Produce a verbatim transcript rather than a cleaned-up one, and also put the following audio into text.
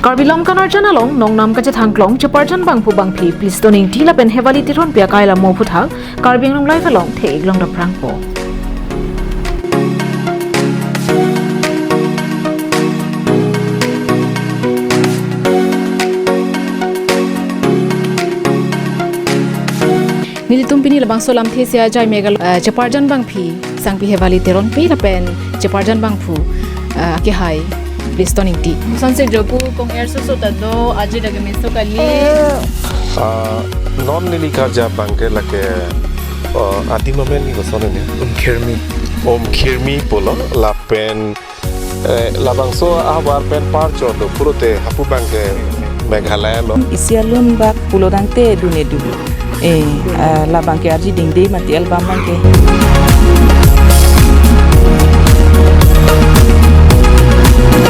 Karbi Longkan Arjan along nongnam kachethang klong Cheparjan Bangphu Bangphi Pleaston Ingti lapen Hevali Teronpi akai lamo aphuthak Karbi Anglong Live along the-ik longdapprangpo. Nelitum pini labangso lamthe isi ajai Meghalaya, eh, Cheparjan Bangphi Sangpi Hevali Teronpi lapen Cheparjan Bangphu, eh, akehai Pleaston Ingti. Kosonsi jopu kong-er soso ta do, aji dak kemeso kali. Ah, non neli karja abangke lake, ah, adim amen ke koson ini? Om Khirmi. Om Khirmi pulo lapen, eh, labangso ahavar pen parchor do pulote hapu abangke Meghalaya lo. Isi alun bak pulo tangte dun-e dun. Eh, ah, labangke arji dingde mati album abangke.